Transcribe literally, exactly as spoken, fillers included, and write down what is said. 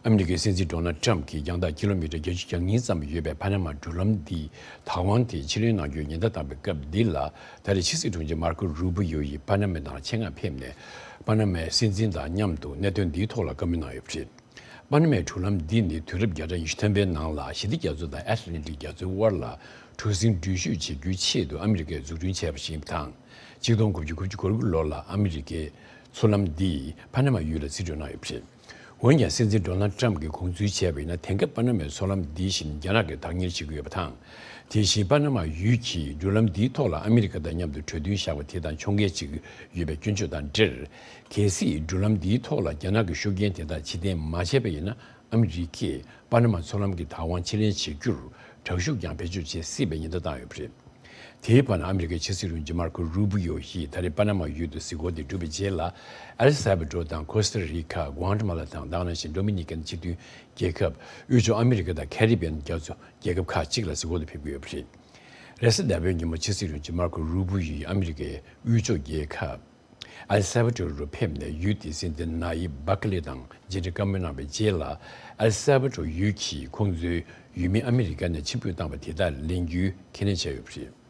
ཨ་མི་རི་ཀའི་སྲིད་འཛིན་ཌོ་ནལ་ཊམ་གྱིས་རྒྱང་ཐག་ཀི་ལོ་མི་ཊར་བརྒྱད་ཅུ་གྱ་གཉིས་ཙམ་ཡོད་པའི་ཕ་ན་མ་འགྲུལ་ལམ་འདིའི་བདག་དབང་དེ་ཕྱིར་ལེན་གནང་རྒྱུའི་ཉེན་བརྡ་བཏང་བའི་སྐབས་འདི་ལ། ད་རེས་ཕྱི་སྲིད་དྲུང་ཆེ་མར་ཀོ་རུ་པི་ཡོ་ཡིས་ཕ་ན་མའི་ནང་ཆེད་མངགས་ཕེབས་ནས། ཕ་ན་མའི་སྲིད་འཛིན་དང་མཉམ་དུ་གནད་དོན་འདིའི་ཐོག་ལ་བཀའ་མོལ་གནང་ཡོད་པ་རེད། ཕ་ན་མའི་འགྲུལ་ལམ་འདི་ནི་དུས་རབས་བརྒྱ་ཕྲག་ཉི་ཤུ་ཐམ་པའི་ནང་ལ་ཞི་བདེ་རྒྱ་མཚོ་དང་ཨེཊ་ལན་ཊིག་རྒྱ་མཚོའི་དབར་ལ་གྲུ་གཟིངས་འགྲུལ་བཞུད་བྱེད་རྒྱུའི་ཆེད་དུ་ཨ་མི་རི་ཀས་འཛུགས་སྐྲུན་བྱས་པ་ཞིག་ཡིན་པ་དང་། ཆིག་སྟོང་དགུ་བརྒྱ་དགུ་བཅུ་གོ་དགུ་ལོ་ལ་ཨ་མི་རི་ཀས་མཚོ་ལམ་འདི་ཕ་ན་མ་ཡུལ་ལ་རྩིས་སྤྲོད་གནང་ཡོད་པ་རེད། འོན་ཀྱང་སྲིད་འཛིན་ཌོ་ནལ་ཊམ་གྱིས་དགོངས་ཚུལ་བྱས་པ་ཡིན་ན། དེང་སྐབས་ཕ་ན་མའི་མཚོ་ལམ་འདི་བཞིན་རྒྱ་ནག་གིས་བདག་གཉེར་བྱེད་ཀྱི་ཡོད་པ་དང་། དེ་བཞིན་ཕ་ན་མ་ཡུལ་གྱིས་འགྲུལ་ལམ་འདིའི་ཐོག་ལ་ཨ་མི་རི་ཀ་དང་མཉམ་དུ་གྲོས་མཐུན་བཞག་པ་དེ་དང་ཕྱོགས་འགལ་བྱེད་ཀྱི་ཡོད་པའི་སྐྱོན་བརྗོད་དང་འབྲེལ། གལ་སྲིད་འགྲུལ་ལམ་འདིའི་ཐོག་ལ་རྒྱ་ནག་གི་ཤུགས་རྐྱེན་དེ་དག་ཕྱིར་འཐེན་མ་བྱས་པ་ཡིན་ན། ཨ་མི་རི་ཀས་པ་ན་མ་མཚོ་ལམ་གྱི་བདག་དབང་ཕྱིར་ལེན་བྱེད་རྒྱུར་དྲག་ཤུགས་ཀྱང་བེད་སྤྱོད་བྱེད་སྲིད་པའི་ཉེན་བརྡ་བཏང་ཡོད་པ་རེད། དེའི་བར་ན་ཨ་མི་རི་ཀའི་ཕྱི་སྲིད་དྲུང་ཆེ་མར་ཀོ་རུ་པི་ཡོ་ཡིས་ད་རེས་པ་ན་མ་ཡུལ་དུ་གཟིགས་སྐོར་དེ་གྲུབ་པའི་རྗེས་ལ། ཨེལ་སལ་བ་ཌོར་དང་ཀོ་སྟ་རི་ཀ། གུ་ཨ་ཏི་མ་ལ་དང་། དེ་ནང་བཞིན་ཌོ་མི་ནི་ཀན་སྤྱི་མཐུན་རྒྱལ་ཁབ། དབུས་ཕྱོགས་ཨ་མི་རི་ཀ་དང་ཁེ་རི་བི་ཡན་རྒྱ་མཚོ་རྒྱལ་ཁབ་ཁག་ཅིག་ལ་གཟིགས་སྐོར་དུ་ཕེབས་ཀྱི་ཡོད་པ་རེད། རེས་གཟའ་ཟླ་བའི་ཉིན་མོ་ཕྱི་སྲིད་དྲུང་ཆེ་མར་ཀོ་རུ་པི་ཡོ་ཡིས་ཨ་མི་རི་ཀའི་དབུས་ཕྱོགས་རྒྱལ་ཁབ་ཨེལ་སལ་བ་ཌོར་རུ་ཕེབས་ནས། ཡུལ་དེའི་སྲིད་འཛིན་ན་ཡིབ་བྷ་ཀ་ལེ་དང་མཇལ་འཕྲད་བཀའ་མོལ་གནང་བའི་རྗེས་ལ། ཨེལ་སལ་བ་ཌོར་ཡུལ་གྱིས་ཁོང་ཚོའི་ཡུལ་མི་ཨ་མི་རི་ཀ་ནས་ཕྱིར་འབུད་བཏང་བ་དེ་དག་ལེན་རྒྱུའི་ཁས་ལེན་བྱས་ཡོད་པ་རེད།